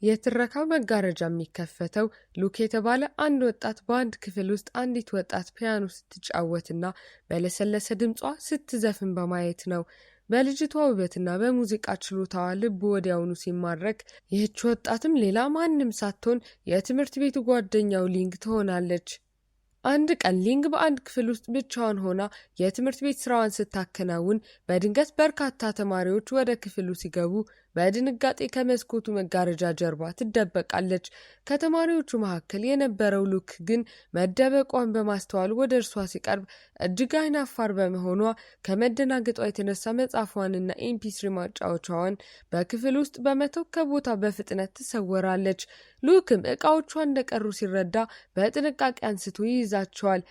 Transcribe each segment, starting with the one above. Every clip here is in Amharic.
የትረካው መጋረጃ የሚከፈተው ሉክ የተባለ አንድ ወጣት በአንድ ክፍል ውስጥ አንዲት ወጣት ፒያኖ ስትጫወትና በለሰለሰ ድምጿ ስትዘፍን በማየት ነው። በልጅቷ ውበትና በሙዚቃ ችሎታዋ ልቡ ወዲያውኑ ሲማረክ፣ ይህች ወጣትም ሌላ ማንም ሳትሆን የትምህርት ቤቱ ጓደኛው ሊንግ ትሆናለች። አንድ ቀን ሊንግ በአንድ ክፍል ውስጥ ብቻዋን ሆና የትምህርት ቤት ስራዋን ስታከናውን በድንገት በርካታ ተማሪዎች ወደ ክፍሉ ሲገቡ በድንጋጤ ከመስኮቱ መጋረጃ ጀርባ ትደበቃለች። ከተማሪዎቹ መካከል የነበረው ሉክ ግን መደበቋን በማስተዋል ወደ እርሷ ሲቀርብ እጅግ አይናፋር በመሆኗ ከመደናገጧ የተነሳ መጽሐፏንና MP3 ማጫወቻዋን በክፍል ውስጥ በመተው ከቦታ በፍጥነት ትሰወራለች። ሉክም እቃዎቿ እንደቀሩ ሲረዳ በጥንቃቄ አንስቶ ይይዛቸዋል።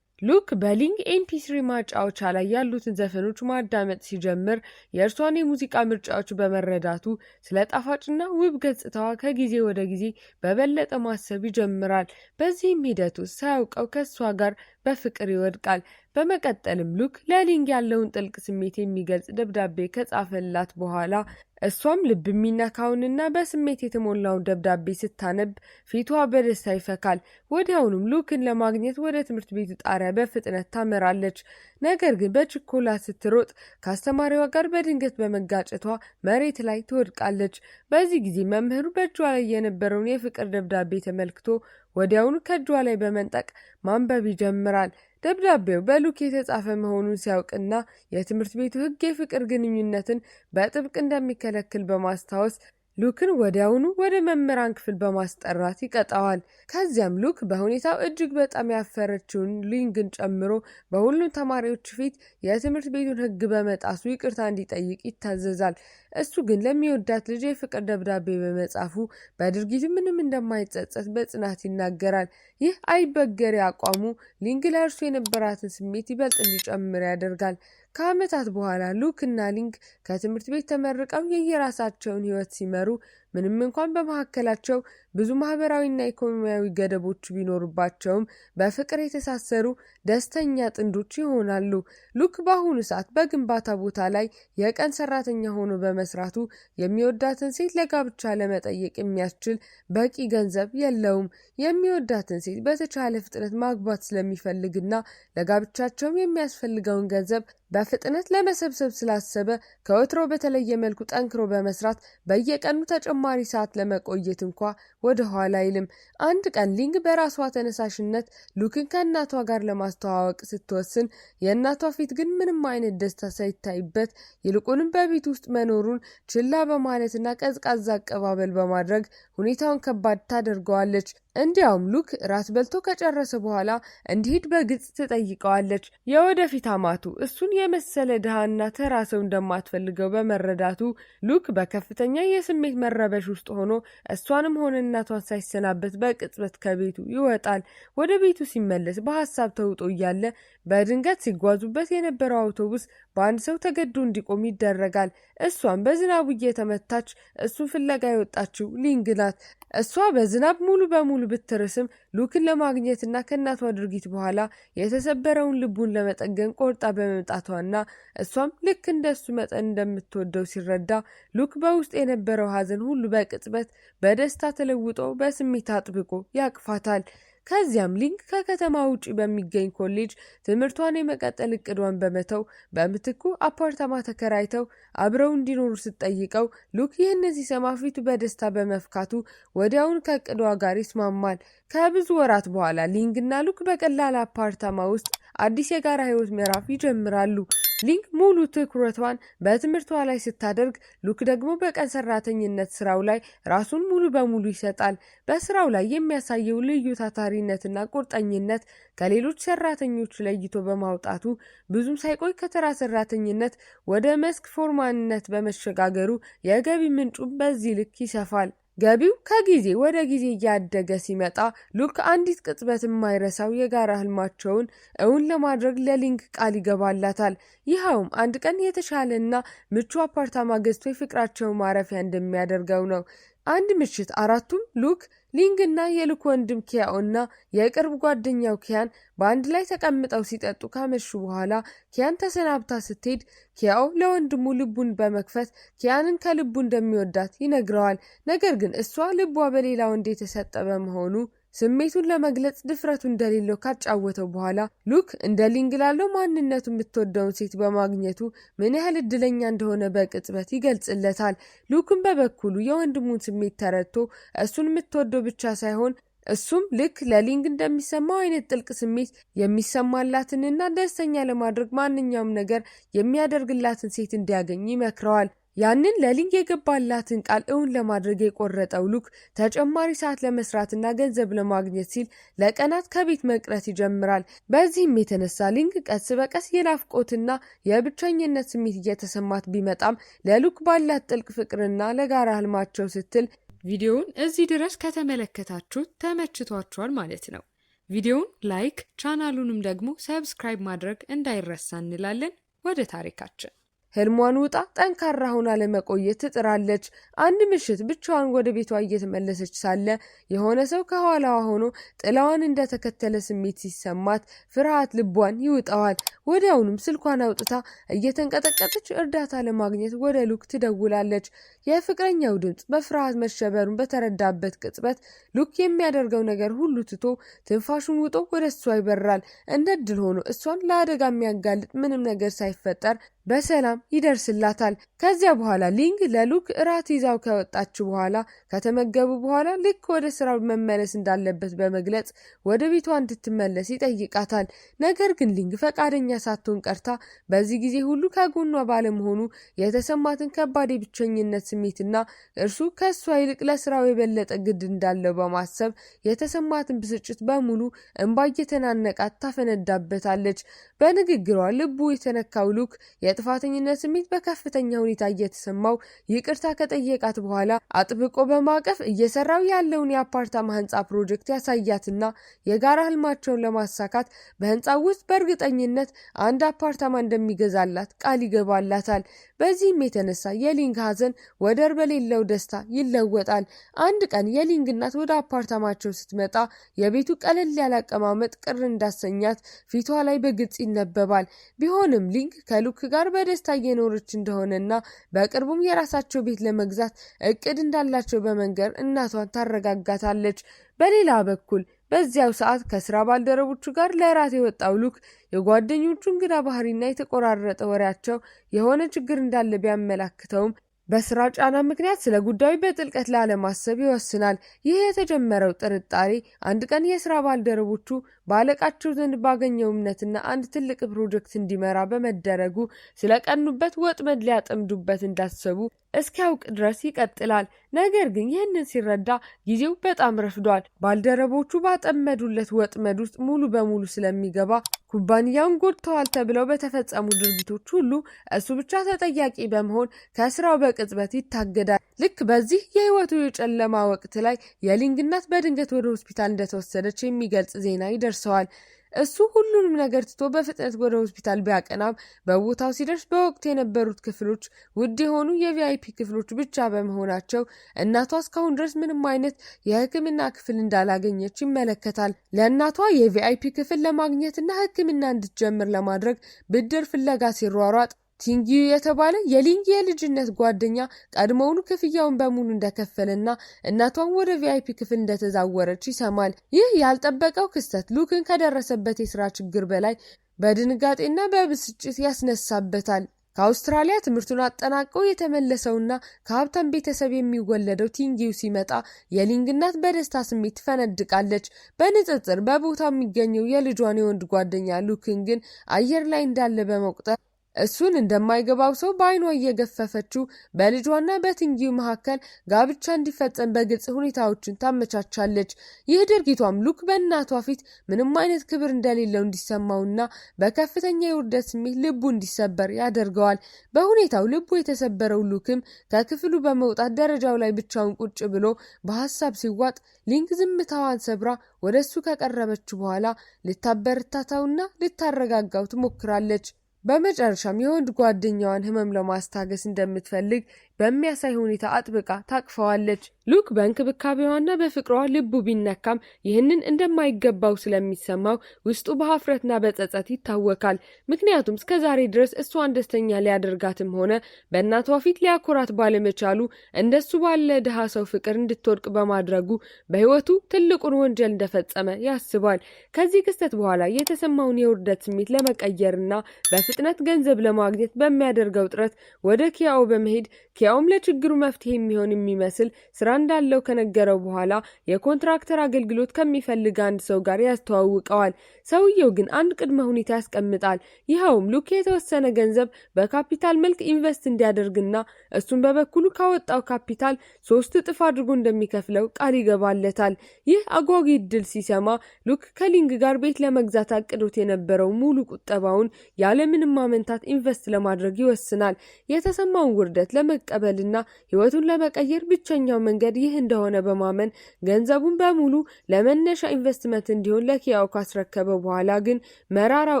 ሉክ በሊንግ MP3 ማጫወቻ ላይ ያሉትን ዘፈኖች ማዳመጥ ሲጀምር የእርሷን የሙዚቃ ምርጫዎች በመረዳቱ ስለ ጣፋጭና ውብ ገጽታዋ ከጊዜ ወደ ጊዜ በበለጠ ማሰብ ይጀምራል። በዚህም ሂደት ውስጥ ሳያውቀው ከእሷ ጋር በፍቅር ይወድቃል። በመቀጠልም ሉክ ለሊንግ ያለውን ጥልቅ ስሜት የሚገልጽ ደብዳቤ ከጻፈላት በኋላ እሷም ልብ የሚነካውንና በስሜት የተሞላውን ደብዳቤ ስታነብ ፊቷ በደስታ ይፈካል። ወዲያውኑም ሉክን ለማግኘት ወደ ትምህርት ቤቱ ጣሪያ በፍጥነት ታመራለች። ነገር ግን በችኮላ ስትሮጥ ከአስተማሪዋ ጋር በድንገት በመጋጨቷ መሬት ላይ ትወድቃለች። በዚህ ጊዜ መምህሩ በእጇ ላይ የነበረውን የፍቅር ደብዳቤ ተመልክቶ ወዲያውኑ ከእጇ ላይ በመንጠቅ ማንበብ ይጀምራል። ደብዳቤው በሉክ የተጻፈ መሆኑን ሲያውቅና የትምህርት ቤቱ ሕግ የፍቅር ግንኙነትን በጥብቅ እንደሚከለክል በማስታወስ ሉክን ወዲያውኑ ወደ መምህራን ክፍል በማስጠራት ይቀጣዋል። ከዚያም ሉክ በሁኔታው እጅግ በጣም ያፈረችውን ሊንግን ጨምሮ በሁሉም ተማሪዎች ፊት የትምህርት ቤቱን ሕግ በመጣሱ ይቅርታ እንዲጠይቅ ይታዘዛል። እሱ ግን ለሚወዳት ልጅ የፍቅር ደብዳቤ በመጻፉ በድርጊቱ ምንም እንደማይጸጸት በጽናት ይናገራል። ይህ አይበገሬ አቋሙ ሊንግ ለእርሱ የነበራትን ስሜት ይበልጥ እንዲጨምር ያደርጋል። ከዓመታት በኋላ ሉክ እና ሊንግ ከትምህርት ቤት ተመርቀው የየራሳቸውን ሕይወት ሲመሩ ምንም እንኳን በመካከላቸው ብዙ ማህበራዊና ኢኮኖሚያዊ ገደቦች ቢኖሩባቸውም በፍቅር የተሳሰሩ ደስተኛ ጥንዶች ይሆናሉ። ሉክ በአሁኑ ሰዓት በግንባታ ቦታ ላይ የቀን ሰራተኛ ሆኖ በመስራቱ የሚወዳትን ሴት ለጋብቻ ለመጠየቅ የሚያስችል በቂ ገንዘብ የለውም። የሚወዳትን ሴት በተቻለ ፍጥነት ማግባት ስለሚፈልግና ለጋብቻቸውም የሚያስፈልገውን ገንዘብ በፍጥነት ለመሰብሰብ ስላሰበ ከወትሮ በተለየ መልኩ ጠንክሮ በመስራት በየቀኑ ተጨማሪ ሰዓት ለመቆየት እንኳ ወደ ኋላ አይልም። አንድ ቀን ሊንግ በራሷ ተነሳሽነት ሉክን ከእናቷ ጋር ለማስተዋወቅ ስትወስን የእናቷ ፊት ግን ምንም አይነት ደስታ ሳይታይበት ይልቁንም በቤት ውስጥ መኖሩን ችላ በማለትና ቀዝቃዛ አቀባበል በማድረግ ሁኔታውን ከባድ ታደርገዋለች። እንዲያውም ሉክ ራት በልቶ ከጨረሰ በኋላ እንዲሄድ በግልጽ ትጠይቀዋለች። የወደፊት አማቱ እሱን የመሰለ ድሃና ተራ ሰው እንደማትፈልገው በመረዳቱ ሉክ በከፍተኛ የስሜት መረበሽ ውስጥ ሆኖ እሷንም ሆነ እናቷን ሳይሰናበት በቅጽበት ከቤቱ ይወጣል። ወደ ቤቱ ሲመለስ በሀሳብ ተውጦ እያለ በድንገት ሲጓዙበት የነበረው አውቶቡስ በአንድ ሰው ተገዶ እንዲቆም ይደረጋል። እሷም በዝናቡ እየተመታች እሱን ፍለጋ የወጣችው ሊንግ ናት። እሷ በዝናብ ሙሉ በሙሉ ብትርስም ሉክን ለማግኘትና ከእናቷ ድርጊት በኋላ የተሰበረውን ልቡን ለመጠገን ቆርጣ በመምጣቷና እሷም ልክ እንደሱ መጠን እንደምትወደው ሲረዳ ሉክ በውስጥ የነበረው ሐዘን ሁሉ በቅጽበት በደስታ ተለውጦ በስሜት አጥብቆ ያቅፋታል። ከዚያም ሊንግ ከከተማ ውጪ በሚገኝ ኮሌጅ ትምህርቷን የመቀጠል እቅዷን በመተው በምትኩ አፓርታማ ተከራይተው አብረው እንዲኖሩ ስትጠይቀው ሉክ ይህንን ሲሰማ ፊቱ በደስታ በመፍካቱ ወዲያውኑ ከእቅዷ ጋር ይስማማል። ከብዙ ወራት በኋላ ሊንግ እና ሉክ በቀላል አፓርታማ ውስጥ አዲስ የጋራ ህይወት ምዕራፍ ይጀምራሉ። ሊንግ ሙሉ ትኩረቷን በትምህርቷ ላይ ስታደርግ፣ ሉክ ደግሞ በቀን ሰራተኝነት ስራው ላይ ራሱን ሙሉ በሙሉ ይሰጣል። በስራው ላይ የሚያሳየው ልዩ ታታሪነትና ቁርጠኝነት ከሌሎች ሰራተኞች ለይቶ በማውጣቱ ብዙም ሳይቆይ ከተራ ሰራተኝነት ወደ መስክ ፎርማንነት በመሸጋገሩ የገቢ ምንጩ በዚህ ልክ ይሰፋል። ገቢው ከጊዜ ወደ ጊዜ እያደገ ሲመጣ ሉክ አንዲት ቅጽበት የማይረሳው የጋራ ህልማቸውን እውን ለማድረግ ለሊንግ ቃል ይገባላታል። ይኸውም አንድ ቀን የተሻለና ምቹ አፓርታማ ገዝቶ የፍቅራቸውን ማረፊያ እንደሚያደርገው ነው። አንድ ምሽት አራቱም ሉክ፣ ሊንግ እና የሉክ ወንድም ኪያኦ እና የቅርብ ጓደኛው ኪያን በአንድ ላይ ተቀምጠው ሲጠጡ ካመሹ በኋላ ኪያን ተሰናብታ ስትሄድ ኪያኦ ለወንድሙ ልቡን በመክፈት ኪያንን ከልቡ እንደሚወዳት ይነግረዋል። ነገር ግን እሷ ልቧ በሌላ ወንድ የተሰጠ በመሆኑ ስሜቱን ለመግለጽ ድፍረቱ እንደሌለው ካጫወተው በኋላ ሉክ እንደ ሊንግ ላለው ማንነቱ የምትወደውን ሴት በማግኘቱ ምን ያህል እድለኛ እንደሆነ በቅጽበት ይገልጽለታል። ሉክም በበኩሉ የወንድሙን ስሜት ተረድቶ እሱን የምትወደው ብቻ ሳይሆን እሱም ልክ ለሊንግ እንደሚሰማው አይነት ጥልቅ ስሜት የሚሰማላትንና ደስተኛ ለማድረግ ማንኛውም ነገር የሚያደርግላትን ሴት እንዲያገኝ ይመክረዋል። ያንን ለሊንግ የገባላትን ቃል እውን ለማድረግ የቆረጠው ሉክ ተጨማሪ ሰዓት ለመስራትና ገንዘብ ለማግኘት ሲል ለቀናት ከቤት መቅረት ይጀምራል። በዚህም የተነሳ ሊንግ ቀስ በቀስ የናፍቆትና የብቸኝነት ስሜት እየተሰማት ቢመጣም ለሉክ ባላት ጥልቅ ፍቅርና ለጋራ ህልማቸው ስትል ቪዲዮውን እዚህ ድረስ ከተመለከታችሁ ተመችቷችኋል ማለት ነው። ቪዲዮውን like፣ ቻናሉንም ደግሞ subscribe ማድረግ እንዳይረሳ እንላለን። ወደ ታሪካችን። ህልሟን ውጣ ጠንካራ ሆና ለመቆየት ትጥራለች። አንድ ምሽት ብቻዋን ወደ ቤቷ እየተመለሰች ሳለ የሆነ ሰው ከኋላዋ ሆኖ ጥላዋን እንደተከተለ ስሜት ሲሰማት ፍርሃት ልቧን ይውጠዋል። ወዲያውኑም ስልኳን አውጥታ እየተንቀጠቀጠች እርዳታ ለማግኘት ወደ ሉክ ትደውላለች። የፍቅረኛው ድምፅ በፍርሃት መሸበሩን በተረዳበት ቅጽበት ሉክ የሚያደርገው ነገር ሁሉ ትቶ ትንፋሹን ውጦ ወደ እሷ ይበራል። እንደ እድል ሆኖ እሷን ለአደጋ የሚያጋልጥ ምንም ነገር ሳይፈጠር በሰላም ይደርስላታል። ከዚያ በኋላ ሊንግ ለሉክ እራት ይዛው ከወጣች በኋላ ከተመገቡ በኋላ ልክ ወደ ስራው መመለስ እንዳለበት በመግለጽ ወደ ቤቷ እንድትመለስ ይጠይቃታል። ነገር ግን ሊንግ ፈቃደኛ ሳትሆን ቀርታ በዚህ ጊዜ ሁሉ ከጎኗ ባለመሆኑ የተሰማትን ከባድ የብቸኝነት ስሜትና እርሱ ከእሷ ይልቅ ለስራው የበለጠ ግድ እንዳለው በማሰብ የተሰማትን ብስጭት በሙሉ እንባ እየተናነቃት ታፈነዳበታለች። በንግግሯ ልቡ የተነካው ሉክ የጥፋተኝነት ስሜት በከፍተኛ ሁኔታ እየተሰማው ይቅርታ ከጠየቃት በኋላ አጥብቆ በማቀፍ እየሰራው ያለውን የአፓርታማ ህንፃ ፕሮጀክት ያሳያትና የጋራ ህልማቸውን ለማሳካት በህንፃው ውስጥ በእርግጠኝነት አንድ አፓርታማ እንደሚገዛላት ቃል ይገባላታል። በዚህም የተነሳ የሊንግ ሀዘን ወደር በሌለው ደስታ ይለወጣል። አንድ ቀን የሊንግ እናት ወደ አፓርታማቸው ስትመጣ የቤቱ ቀለል ያለ አቀማመጥ ቅር እንዳሰኛት ፊቷ ላይ በግልጽ ይነበባል። ቢሆንም ሊንግ ከሉክ ጋር በደስታ እየኖረች እንደሆነና በቅርቡም የራሳቸው ቤት ለመግዛት እቅድ እንዳላቸው በመንገር እናቷን ታረጋጋታለች። በሌላ በኩል በዚያው ሰዓት ከስራ ባልደረቦቹ ጋር ለራት የወጣው ሉክ የጓደኞቹ እንግዳ ባህሪና የተቆራረጠ ወሬያቸው የሆነ ችግር እንዳለ ቢያመላክተውም በስራ ጫና ምክንያት ስለ ጉዳዩ በጥልቀት ላለማሰብ ይወስናል። ይህ የተጀመረው ጥርጣሬ አንድ ቀን የስራ ባልደረቦቹ በአለቃቸው ዘንድ ባገኘው እምነትና አንድ ትልቅ ፕሮጀክት እንዲመራ በመደረጉ ስለቀኑበት ወጥመድ ሊያጠምዱበት እንዳሰቡ እስኪያውቅ ድረስ ይቀጥላል። ነገር ግን ይህንን ሲረዳ ጊዜው በጣም ረፍዷል። ባልደረቦቹ ባጠመዱለት ወጥመድ ውስጥ ሙሉ በሙሉ ስለሚገባ ኩባንያውን ጎድተዋል ተብለው በተፈጸሙ ድርጊቶች ሁሉ እሱ ብቻ ተጠያቂ በመሆን ከስራው በቅጽበት ይታገዳል። ልክ በዚህ የህይወቱ የጨለማ ወቅት ላይ የሊንግ እናት በድንገት ወደ ሆስፒታል እንደተወሰደች የሚገልጽ ዜና ይደርሰዋል። እሱ ሁሉንም ነገር ትቶ በፍጥነት ወደ ሆስፒታል ቢያቀናም በቦታው ሲደርስ በወቅቱ የነበሩት ክፍሎች ውድ የሆኑ የ VIP ክፍሎች ብቻ በመሆናቸው እናቷ እስካሁን ድረስ ምንም አይነት የሕክምና ክፍል እንዳላገኘች ይመለከታል። ለእናቷ የ VIP ክፍል ለማግኘትና ሕክምና እንድትጀምር ለማድረግ ብድር ፍለጋ ሲሯሯጥ ቲንጊዩ የተባለ የሊንግ የልጅነት ጓደኛ ቀድሞውኑ ክፍያውን በሙሉ እንደከፈለና እናቷን ወደ VIP ክፍል እንደተዛወረች ይሰማል። ይህ ያልጠበቀው ክስተት ሉክን ከደረሰበት የስራ ችግር በላይ በድንጋጤና በብስጭት ያስነሳበታል። ከአውስትራሊያ ትምህርቱን አጠናቆ የተመለሰውና ከሀብታም ቤተሰብ የሚወለደው ቲንጊው ሲመጣ የሊንግ እናት በደስታ ስሜት ትፈነድቃለች። በንጽጽር በቦታው የሚገኘው የልጇን የወንድ ጓደኛ ሉክን ግን አየር ላይ እንዳለ በመቁጠር እሱን እንደማይገባው ሰው በአይኗ እየገፈፈችው በልጇና በቲንጊው መካከል ጋብቻ እንዲፈጸም በግልጽ ሁኔታዎችን ታመቻቻለች። ይህ ድርጊቷም ሉክ በእናቷ ፊት ምንም አይነት ክብር እንደሌለው እንዲሰማውና በከፍተኛ የውርደት ስሜት ልቡ እንዲሰበር ያደርገዋል። በሁኔታው ልቡ የተሰበረው ሉክም ከክፍሉ በመውጣት ደረጃው ላይ ብቻውን ቁጭ ብሎ በሀሳብ ሲዋጥ ሊንግ ዝምታዋን ሰብራ ወደ እሱ ከቀረበች በኋላ ልታበረታታውና ልታረጋጋው ትሞክራለች። በመጨረሻም የወንድ ጓደኛዋን ህመም ለማስታገስ እንደምትፈልግ በሚያሳይ ሁኔታ አጥብቃ ታቅፈዋለች። ሉክ በእንክብካቤዋና በፍቅሯ ልቡ ቢነካም ይህንን እንደማይገባው ስለሚሰማው ውስጡ በሀፍረትና በጸጸት ይታወካል። ምክንያቱም እስከ ዛሬ ድረስ እሷን ደስተኛ ሊያደርጋትም ሆነ በእናቷ ፊት ሊያኮራት ባለመቻሉ እንደሱ ባለ ድሃ ሰው ፍቅር እንድትወድቅ በማድረጉ በሕይወቱ ትልቁን ወንጀል እንደፈጸመ ያስባል። ከዚህ ክስተት በኋላ የተሰማውን የውርደት ስሜት ለመቀየርና በፍጥነት ገንዘብ ለማግኘት በሚያደርገው ጥረት ወደ ኪያኦ በመሄድ ኪያኦም ለችግሩ መፍትሄ የሚሆን የሚመስል ስራ እንዳለው ከነገረው በኋላ የኮንትራክተር አገልግሎት ከሚፈልግ አንድ ሰው ጋር ያስተዋውቀዋል። ሰውየው ግን አንድ ቅድመ ሁኔታ ያስቀምጣል። ይኸውም ሉክ የተወሰነ ገንዘብ በካፒታል መልክ ኢንቨስት እንዲያደርግና እሱም በበኩሉ ካወጣው ካፒታል 3 እጥፍ አድርጎ እንደሚከፍለው ቃል ይገባለታል። ይህ አጓጊ እድል ሲሰማ ሉክ ከሊንግ ጋር ቤት ለመግዛት አቅዶት የነበረው ሙሉ ቁጠባውን ያለምንም ማመንታት ኢንቨስት ለማድረግ ይወስናል። የተሰማውን ውርደት ለመቀበልና ሕይወቱን ለመቀየር ብቸኛው መንገድ ይህ እንደሆነ በማመን ገንዘቡን በሙሉ ለመነሻ ኢንቨስትመንት እንዲሆን ለኪያው ካስረከበ በኋላ ግን መራራው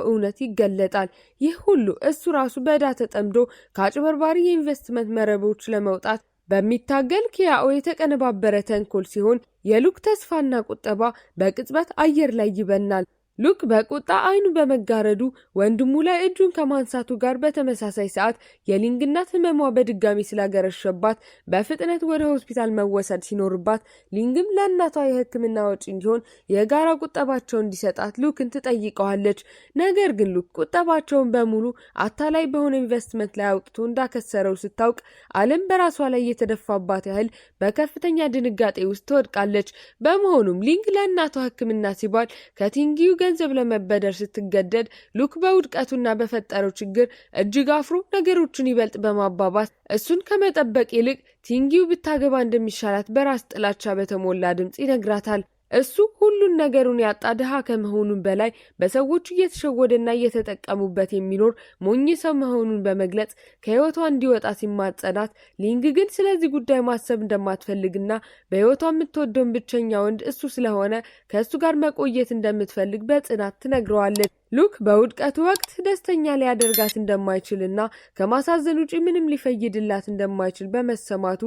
እውነት ይገለጣል። ይህ ሁሉ እሱ ራሱ በዕዳ ተጠምዶ ከአጭበርባሪ የኢንቨስትመንት መረቦች ለመውጣት በሚታገል ኪያኦ የተቀነባበረ ተንኮል ሲሆን የሉክ ተስፋና ቁጠባ በቅጽበት አየር ላይ ይበናል። ሉክ በቁጣ አይኑ በመጋረዱ ወንድሙ ላይ እጁን ከማንሳቱ ጋር በተመሳሳይ ሰዓት የሊንግ እናት ህመሟ በድጋሚ ስላገረሸባት በፍጥነት ወደ ሆስፒታል መወሰድ ሲኖርባት ሊንግም ለእናቷ የሕክምና ወጪ እንዲሆን የጋራ ቁጠባቸውን እንዲሰጣት ሉክን ትጠይቀዋለች። ነገር ግን ሉክ ቁጠባቸውን በሙሉ አታላይ በሆነ ኢንቨስትመንት ላይ አውጥቶ እንዳከሰረው ስታውቅ ዓለም በራሷ ላይ የተደፋባት ያህል በከፍተኛ ድንጋጤ ውስጥ ትወድቃለች። በመሆኑም ሊንግ ለእናቷ ሕክምና ሲባል ከቲንጊዩ ገንዘብ ለመበደር ስትገደድ ሉክ በውድቀቱና በፈጠረው ችግር እጅግ አፍሮ ነገሮችን ይበልጥ በማባባስ እሱን ከመጠበቅ ይልቅ ቲንጊው ብታገባ እንደሚሻላት በራስ ጥላቻ በተሞላ ድምፅ ይነግራታል። እሱ ሁሉን ነገሩን ያጣ ድሃ ከመሆኑም በላይ በሰዎች እየተሸወደና እየተጠቀሙበት የሚኖር ሞኝ ሰው መሆኑን በመግለጽ ከሕይወቷ እንዲወጣ ሲማጸናት፣ ሊንግ ግን ስለዚህ ጉዳይ ማሰብ እንደማትፈልግና በሕይወቷ የምትወደውን ብቸኛ ወንድ እሱ ስለሆነ ከእሱ ጋር መቆየት እንደምትፈልግ በጽናት ትነግረዋለች። ሉክ በውድቀቱ ወቅት ደስተኛ ሊያደርጋት እንደማይችልና ከማሳዘን ውጪ ምንም ሊፈይድላት እንደማይችል በመሰማቱ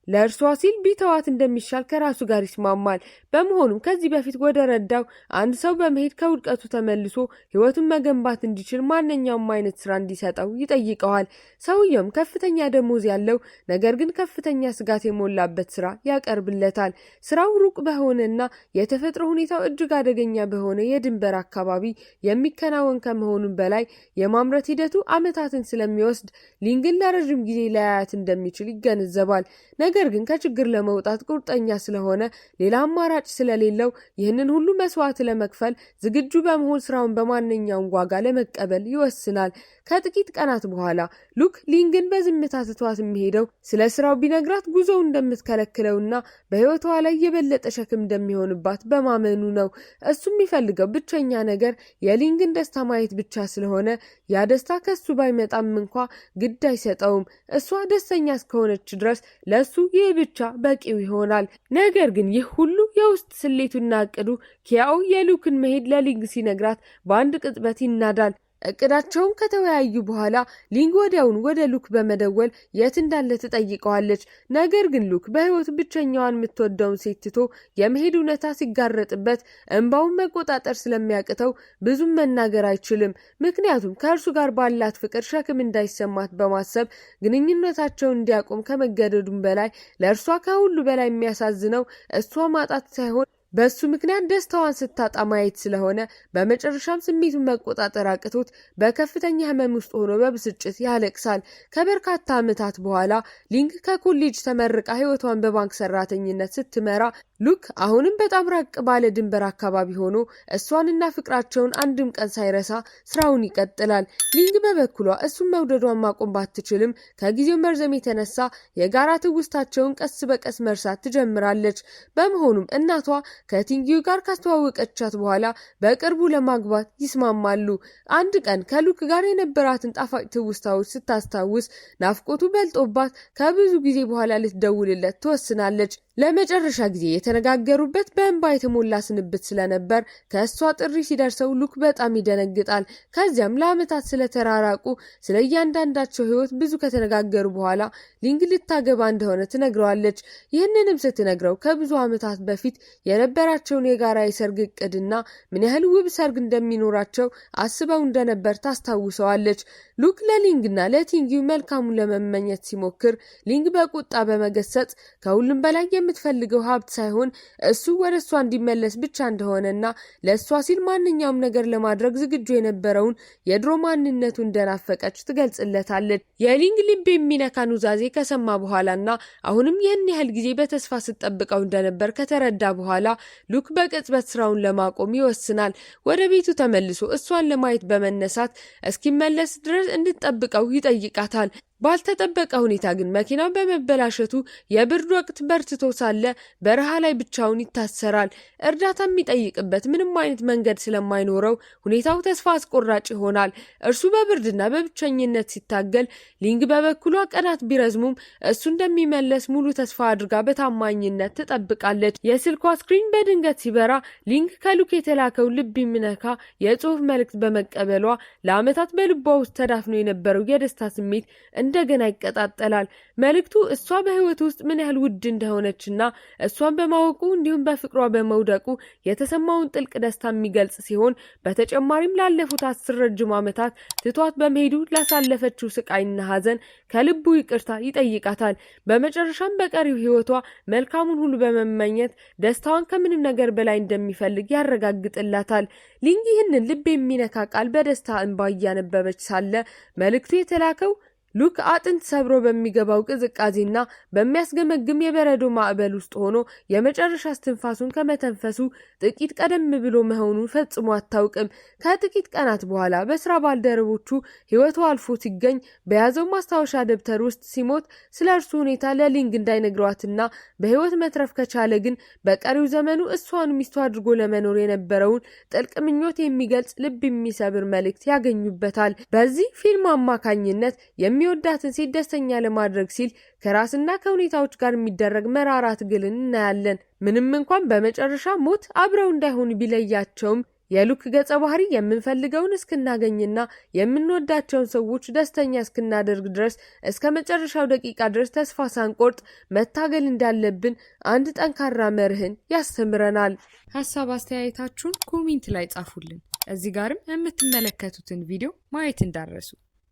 ለእርሷ ሲል ቢተዋት እንደሚሻል ከራሱ ጋር ይስማማል። በመሆኑም ከዚህ በፊት ወደ ረዳው አንድ ሰው በመሄድ ከውድቀቱ ተመልሶ ሕይወቱን መገንባት እንዲችል ማንኛውም አይነት ስራ እንዲሰጠው ይጠይቀዋል። ሰውየውም ከፍተኛ ደሞዝ ያለው ነገር ግን ከፍተኛ ስጋት የሞላበት ስራ ያቀርብለታል። ስራው ሩቅ በሆነና የተፈጥሮ ሁኔታው እጅግ አደገኛ በሆነ የድንበር አካባቢ የሚከናወን ከመሆኑም በላይ የማምረት ሂደቱ ዓመታትን ስለሚወስድ ሊንግን ለረዥም ጊዜ ላያያት እንደሚችል ይገነዘባል። ነገር ግን ከችግር ለመውጣት ቁርጠኛ ስለሆነ ሌላ አማራጭ ስለሌለው ይህንን ሁሉ መስዋዕት ለመክፈል ዝግጁ በመሆን ስራውን በማንኛውም ዋጋ ለመቀበል ይወስናል። ከጥቂት ቀናት በኋላ ሉክ ሊንግን በዝምታ ትቷት የሚሄደው ስለ ስራው ቢነግራት ጉዞው እንደምትከለክለውና በሕይወቷ ላይ የበለጠ ሸክም እንደሚሆንባት በማመኑ ነው። እሱ የሚፈልገው ብቸኛ ነገር የሊንግን ደስታ ማየት ብቻ ስለሆነ ያ ደስታ ከሱ ባይመጣም እንኳ ግድ አይሰጠውም። እሷ ደስተኛ እስከሆነች ድረስ ለእሱ ይህ ብቻ በቂው ይሆናል። ነገር ግን ይህ ሁሉ የውስጥ ስሌቱና እቅዱ ኪያኦ የሉክን መሄድ ለሊንግ ሲነግራት በአንድ ቅጽበት ይናዳል። እቅዳቸውን ከተወያዩ በኋላ ሊንግ ወዲያውን ወደ ሉክ በመደወል የት እንዳለ ትጠይቀዋለች። ነገር ግን ሉክ በሕይወቱ ብቸኛዋን የምትወደውን ሴት ትቶ የመሄድ እውነታ ሲጋረጥበት እንባውን መቆጣጠር ስለሚያቅተው ብዙም መናገር አይችልም። ምክንያቱም ከእርሱ ጋር ባላት ፍቅር ሸክም እንዳይሰማት በማሰብ ግንኙነታቸውን እንዲያቆም ከመገደዱም በላይ ለእርሷ ከሁሉ በላይ የሚያሳዝነው እሷ ማጣት ሳይሆን በእሱ ምክንያት ደስታዋን ስታጣ ማየት ስለሆነ በመጨረሻም ስሜቱን መቆጣጠር አቅቶት በከፍተኛ ሕመም ውስጥ ሆኖ በብስጭት ያለቅሳል። ከበርካታ ዓመታት በኋላ ሊንግ ከኮሌጅ ተመርቃ ሕይወቷን በባንክ ሰራተኝነት ስትመራ ሉክ አሁንም በጣም ራቅ ባለ ድንበር አካባቢ ሆኖ እሷንና ፍቅራቸውን አንድም ቀን ሳይረሳ ስራውን ይቀጥላል። ሊንግ በበኩሏ እሱን መውደዷን ማቆም ባትችልም ከጊዜው መርዘም የተነሳ የጋራ ትውስታቸውን ቀስ በቀስ መርሳት ትጀምራለች። በመሆኑም እናቷ ከቲንጊው ጋር ካስተዋወቀቻት በኋላ በቅርቡ ለማግባት ይስማማሉ። አንድ ቀን ከሉክ ጋር የነበራትን ጣፋጭ ትውስታዎች ስታስታውስ ናፍቆቱ በልጦባት ከብዙ ጊዜ በኋላ ልትደውልለት ትወስናለች። ለመጨረሻ ጊዜ የተነጋገሩበት በእንባ የተሞላ ስንብት ስለነበር ከእሷ ጥሪ ሲደርሰው ሉክ በጣም ይደነግጣል። ከዚያም ለዓመታት ስለተራራቁ ስለ እያንዳንዳቸው ሕይወት ብዙ ከተነጋገሩ በኋላ ሊንግ ልታገባ እንደሆነ ትነግረዋለች። ይህንንም ስትነግረው ከብዙ ዓመታት በፊት የነበራቸውን የጋራ የሰርግ እቅድና ምን ያህል ውብ ሰርግ እንደሚኖራቸው አስበው እንደነበር ታስታውሰዋለች። ሉክ ለሊንግና ለቲንጊው መልካሙን ለመመኘት ሲሞክር ሊንግ በቁጣ በመገሰጽ ከሁሉም በላይ የምትፈልገው ሀብት ሳይሆን እሱ ወደ እሷ እንዲመለስ ብቻ እንደሆነና ለእሷ ሲል ማንኛውም ነገር ለማድረግ ዝግጁ የነበረውን የድሮ ማንነቱ እንደናፈቀች ትገልጽለታለች። የሊንግ ልብ የሚነካ ኑዛዜ ከሰማ በኋላና አሁንም ይህን ያህል ጊዜ በተስፋ ስትጠብቀው እንደነበር ከተረዳ በኋላ ሉክ በቅጽበት ስራውን ለማቆም ይወስናል። ወደ ቤቱ ተመልሶ እሷን ለማየት በመነሳት እስኪመለስ ድረስ እንድትጠብቀው ይጠይቃታል። ባልተጠበቀ ሁኔታ ግን መኪናው በመበላሸቱ የብርድ ወቅት በርትቶ ሳለ በረሃ ላይ ብቻውን ይታሰራል። እርዳታ የሚጠይቅበት ምንም አይነት መንገድ ስለማይኖረው ሁኔታው ተስፋ አስቆራጭ ይሆናል። እርሱ በብርድና በብቸኝነት ሲታገል፣ ሊንግ በበኩሏ ቀናት ቢረዝሙም እሱ እንደሚመለስ ሙሉ ተስፋ አድርጋ በታማኝነት ትጠብቃለች። የስልኳ screen በድንገት ሲበራ ሊንግ ከሉክ የተላከው ልብ የሚነካ የጽሁፍ መልእክት በመቀበሏ ለዓመታት በልቧ ውስጥ ተዳፍኖ የነበረው የደስታ ስሜት እንደገና ይቀጣጠላል። መልእክቱ እሷ በሕይወት ውስጥ ምን ያህል ውድ እንደሆነችና እሷን በማወቁ እንዲሁም በፍቅሯ በመውደቁ የተሰማውን ጥልቅ ደስታ የሚገልጽ ሲሆን በተጨማሪም ላለፉት 10 ረጅም ዓመታት ትቷት በመሄዱ ላሳለፈችው ስቃይና ሐዘን ከልቡ ይቅርታ ይጠይቃታል። በመጨረሻም በቀሪው ሕይወቷ መልካሙን ሁሉ በመመኘት ደስታዋን ከምንም ነገር በላይ እንደሚፈልግ ያረጋግጥላታል። ሊንግ ይህንን ልብ የሚነካ ቃል በደስታ እንባ እያነበበች ሳለ መልእክቱ የተላከው ሉክ አጥንት ሰብሮ በሚገባው ቅዝቃዜና በሚያስገመግም የበረዶ ማዕበል ውስጥ ሆኖ የመጨረሻ እስትንፋሱን ከመተንፈሱ ጥቂት ቀደም ብሎ መሆኑን ፈጽሞ አታውቅም። ከጥቂት ቀናት በኋላ በስራ ባልደረቦቹ ሕይወቱ አልፎ ሲገኝ በያዘው ማስታወሻ ደብተር ውስጥ ሲሞት ስለ እርሱ ሁኔታ ለሊንግ እንዳይነግሯትና በሕይወት መትረፍ ከቻለ ግን በቀሪው ዘመኑ እሷን ሚስቱ አድርጎ ለመኖር የነበረውን ጥልቅ ምኞት የሚገልጽ ልብ የሚሰብር መልእክት ያገኙበታል። በዚህ ፊልም አማካኝነት የሚወዳትን ሴት ደስተኛ ለማድረግ ሲል ከራስና ከሁኔታዎች ጋር የሚደረግ መራራ ትግልን እናያለን። ምንም እንኳን በመጨረሻ ሞት አብረው እንዳይሆኑ ቢለያቸውም የሉክ ገጸ ባህሪ የምንፈልገውን እስክናገኝና የምንወዳቸውን ሰዎች ደስተኛ እስክናደርግ ድረስ እስከ መጨረሻው ደቂቃ ድረስ ተስፋ ሳንቆርጥ መታገል እንዳለብን አንድ ጠንካራ መርህን ያስተምረናል። ሀሳብ አስተያየታችሁን comment ላይ ጻፉልን። እዚህ ጋርም የምትመለከቱትን ቪዲዮ ማየት እንዳትረሱ።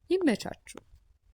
ይመቻችሁ።